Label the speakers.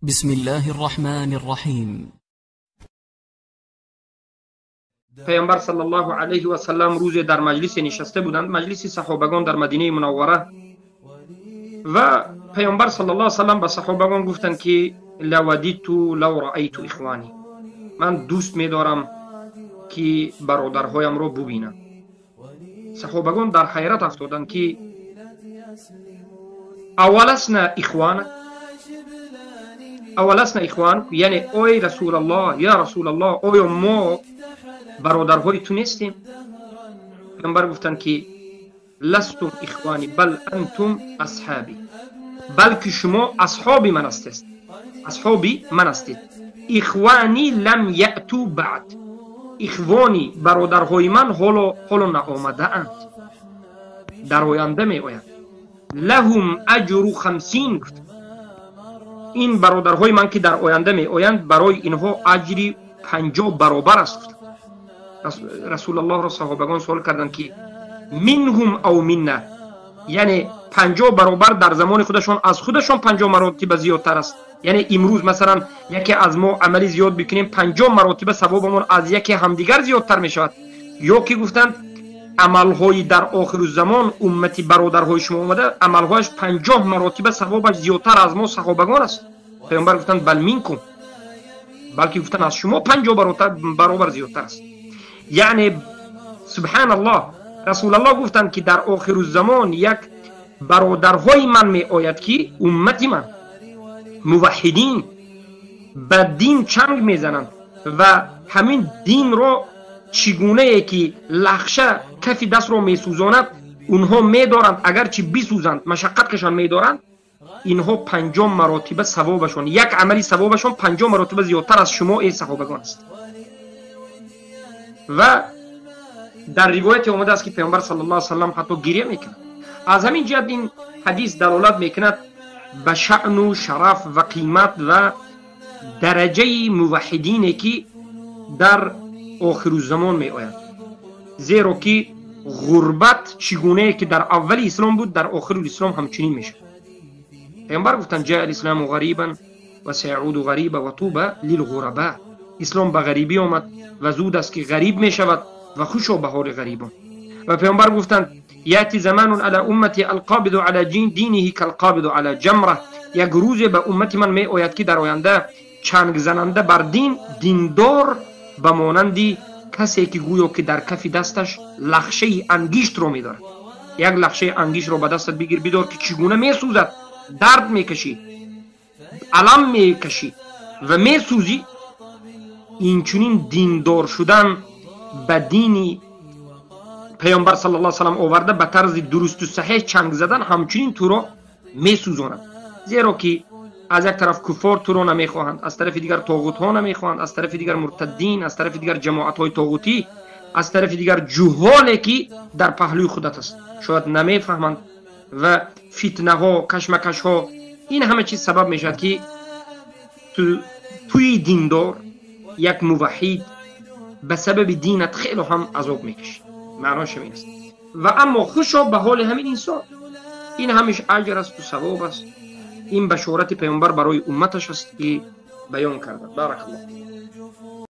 Speaker 1: بسم الله الرحمن الرحیم.
Speaker 2: پیامبر صلی الله علیه و سلم روز در مجلس نشسته بودند، مجلس صحابگان در مدینه منوره، و پیامبر صلی الله علیه و سلم به صحابگان گفتند که لودیت لو رأیت اخوانی، من دوست می‌دارم که برادرهایم را ببینم. صحابگان در حیرت افتادند که اولسنا اخوانک، اولسنا اخوان، یعنی اوی رسول الله، یا رسول الله، آیا ما برادرهای تو نیستیم؟ پیامبر گفتند که لستم اخوانی بل انتم اصحابی، بلکه شما اصحابی من هستید، اصحابی من هستید. اخوانی لم یأتوا بعد، اخوانی برادرهای من حالا نآمده اند، در آینده می آیند. لهم اجر 50، گفت این برادرهای من که در آینده می آیند برای اینها اجری 50 برابر است. رسول الله را صحابگان سوال کردند که منهم او منا، یعنی 50 برابر در زمان خودشان از خودشان 50 مراتب زیادتر است. یعنی امروز مثلا یکی از ما عملی زیاد بکنیم 50 مراتب ثوابمون از یکی همدیگر زیادتر می شود. یا که گفتند عملهای در آخر زمان امتی برادرهای شما آمده عملهایش 50 مراتب ثوابش زیادتر از ما صحابگان است. پیامبر گفتند بل منکم، بلکه گفتند از شما 50 برابر زیادتر است. یعنی سبحان الله، رسول الله گفتند که در آخر زمان یک برادرهای من می آید که امتی من موحدین به دین چنگ میزنند و همین دین را چگونه ای که لخشه کفی دست را میسوزاند اونها میدارند، اگرچه بسوزند مشقت کشان میدارند، اینها 50 مراتب ثوابشون، یک عملی ثوابشون 50 مراتب زیادتر از شما ای صحابگان است. و در روایت آمده است که پیامبر صلی الله علیه و سلم حتی گریه میکند. از همین جهت این حدیث دلالت میکند به شأن و شرف و قیمت و درجه موحدین که در آخر زمان می آید، زیرا که غربت چگونه که در اول اسلام بود در آخر اسلام همچنین میشه. پیامبر گفتند جاء الاسلام غریبا و سیعود غریبا و طوبى للغرباء، اسلام به غریبی آمد و زود است که غریب می شود و خوشا به حال غریبان. و پیامبر گفتند یاتی زمان علی امتی القابض علی دینه کالقابض علی جمره، یک روز به امت من می آید که در آینده چنگ زننده بر دین، دیندار به مانند کسی که گویا که در کف دستش لخشه انگشت رو میدارد. یک لخشه انگشت رو به دستت بگیر بدار که چگونه میسوزد، درد میکشی، الم میکشی و میسوزی. اینچنین دیندار شدن به دینی پیامبر صلی الله علیه و سلم آورده به طرز درست و صحیح چنگ زدن همچنین تو را میسوزاند، زیرا که از یک طرف کفار تو را نمیخواهند، از طرف دیگر طاغوت ها نمیخواهند، از طرف دیگر مرتدین، از طرف دیگر جماعت های طاغوتی، از طرف دیگر جهالی که در پهلوی خودت است شاید نمیفهمند و فتنه ها، کشمکش ها، این همه چیز سبب میشود که توی دیندار یک موحد به سبب دینت خیلی هم عذاب میکشی. معناش همین است. و اما خوشا به حال همین انسان، این همیش اجر است و ثواب است. این بشارت پیامبر برای امتش است که بیان کرده. بارک الله.